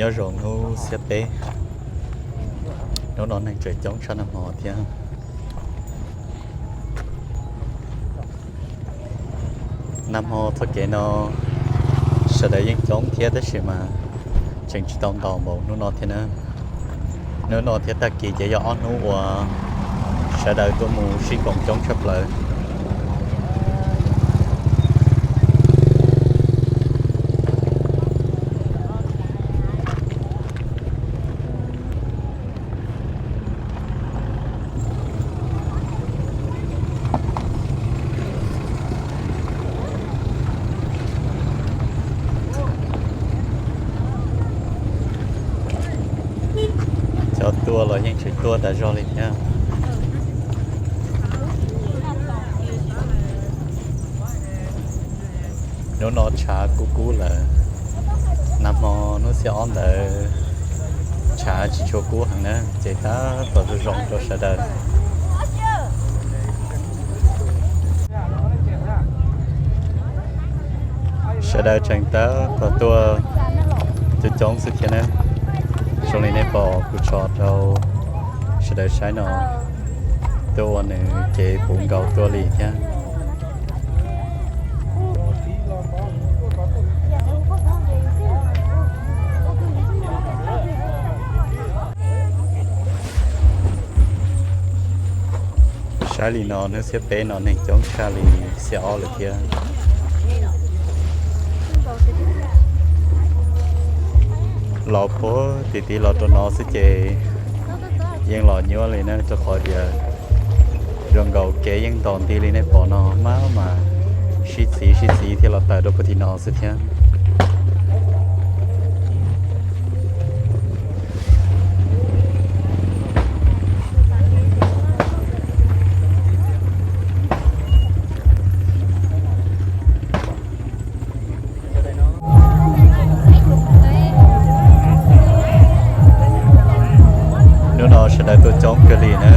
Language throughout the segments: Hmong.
Nyob zoo hnub xiab peb, hnub no neeg tseem coob tshaj nag hmo thiab. Nag hmo txoj kev no sawv daws yeej coob thiab tab sis mas tseem tsis tau ntaus npaum hnub no thiab na. Hnub no thiab tag kis ces yog ob hnub uas sawv daws tuaj mus sib koom coob tshaj plaws. Cov tuaj los yeej tseem tuaj tas zog li thiab. Hnub no tshav kub kub lawm. Nag hmo hnub xiab ob ntawd tshav tsis tshua kub heev na, ces tab tom zoo zoo rau sawv daws. Sawv daws tseem tab tom tuaj coob coob xwb thiab na. Zoo li nej pom kuv tso rau sawv daws saib no, tuaj ua nws kev puv nkaus tuaj li thiab. Saib li no hnub xiab peb no neeg coob tshaj li xiab ob lawm thiab. Los puag tim tid los rau no xwb ces yeej los nyuaj li na, rau qhov tias zoo nkaus kev yeej ntaus nti li nej pom no mas, mas sib txiv sib txiv thiaj los tawm rau puag tim no xwb thiab. Hnub no sawv daws tuaj coob kawg li na.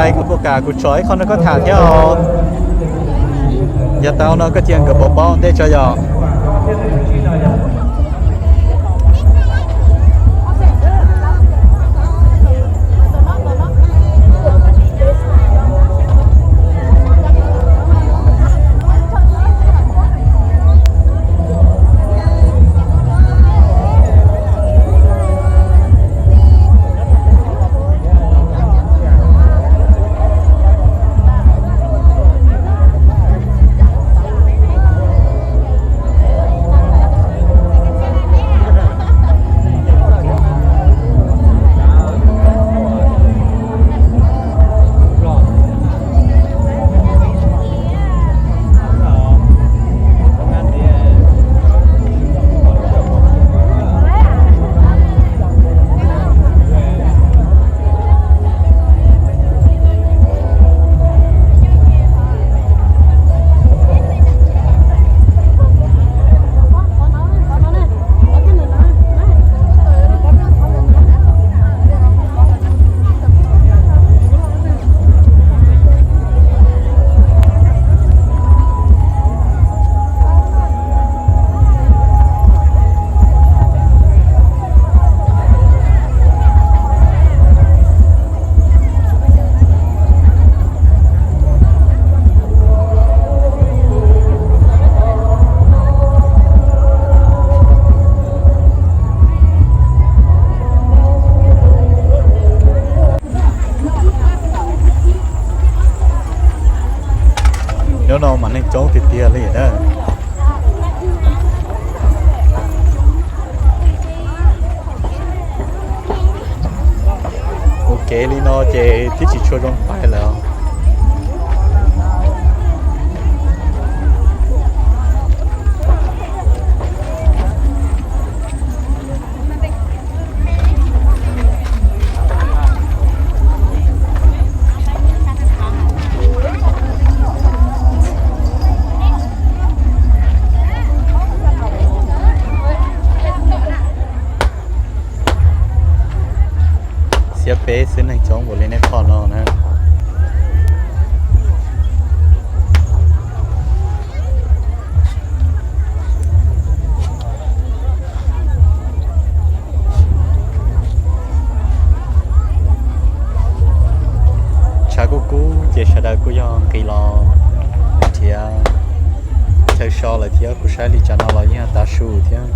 Kuv puas kam kuv tso ib qho no koj tham thiab os. Yog tau no koj cia nkawd paub paub ntej tso yom. Nyob no mas neeg coob tiag tiag li na. Ua kev li no ces twb tsis tshua zoo pais lawm. Xiab peb xwb neeg coob npaum li nej pom no na. Tshav kuj kub ces sawv daws kuj yog nqis los nrhiav chaw so lawm thiab, kuv saib li tsam no los yeej tav su thiab.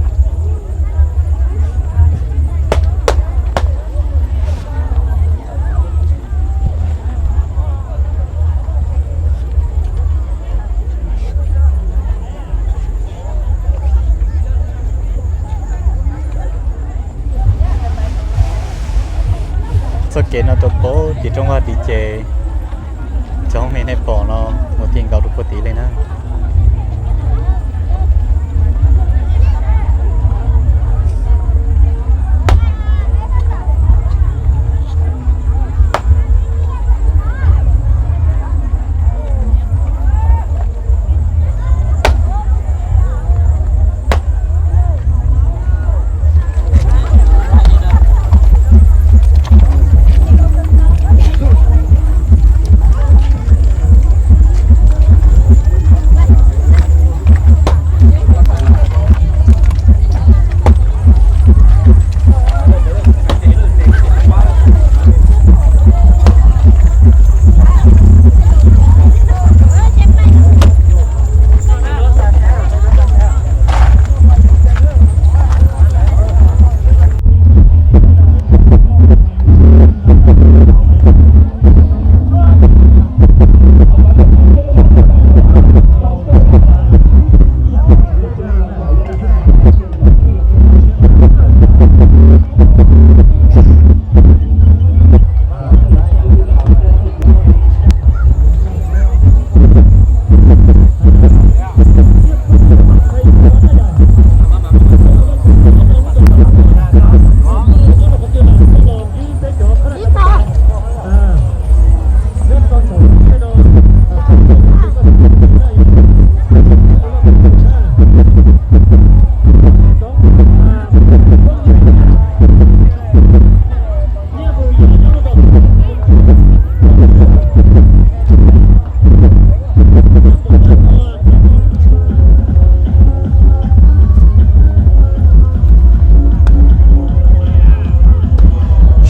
Txoj kev no rau puag tim rooj vag tid ces cov me nej pom no mus ti nkaus rau puag tid li na.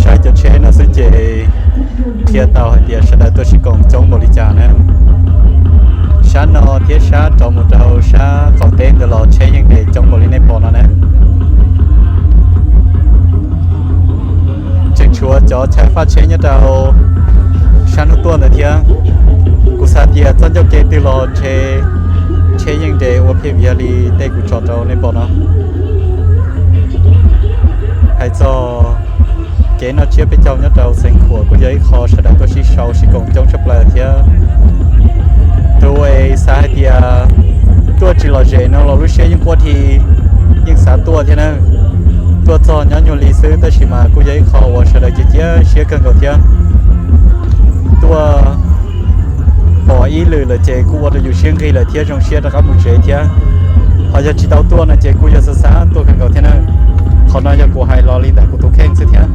Saib cov tsheb no xwb ces qhia tau hais tias sawv daws tuaj sib koom coob npaum li cas na. Sab no thiab sab rov mus rau sab qaum teb ntawd los tsheb yeej nres coob npaum li nej pom no na. Tseem tshuav cov chaw faj tsheb nyob rau sab hnub tuaj ntawd thiab. Kuv xav tias txoj ncauj kev twg los ntshe tsheb yeej nres ua phiaj viav li tej kuv tso rau nej pom no. Hais txog kev noj tsiab peb caug nyob rau Xeev Khuam kuj yog ib qho sawv daws tuaj sib sau sib koom coob tshaj plaws thiab. Tus es xav hais tias tuaj tsis lom zem no los lub siab yeej quaj dhi, yeej xav tuaj thiab na. Tuaj txog nyob nyuag li xwb tab sis mas kuj yog ib qho uas sawv daws cia siab kawg nkaus thiab. Tuaj pom ib lwm lawm ces kuj ua rau yus siab nqig lawm thiab zoo siab rov qab mus tsev thiab. Ho yog tsis tau tuaj no ces kuj yog xav xav tuaj kawg nkaus thiab na. Qhov no yog kuv hais los li ntawm kuv tus kheej xwb thiab.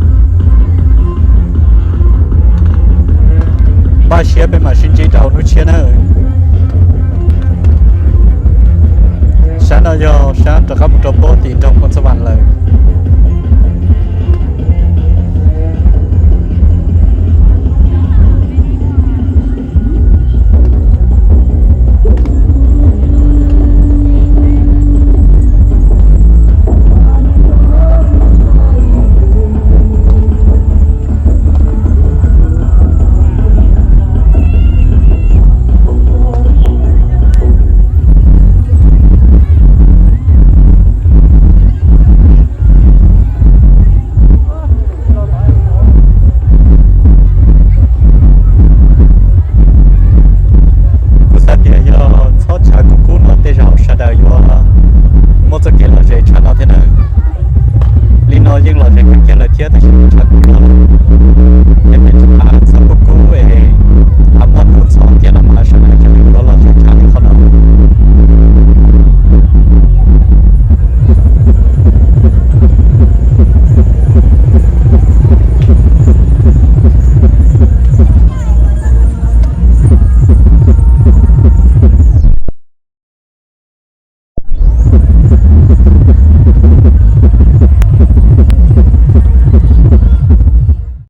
Npaj siab peb mam sib ntsib rau hnub tshiab na. Sab no yog sab rov qab mus rau pob tim nroog Phoos Xas Vas lawm.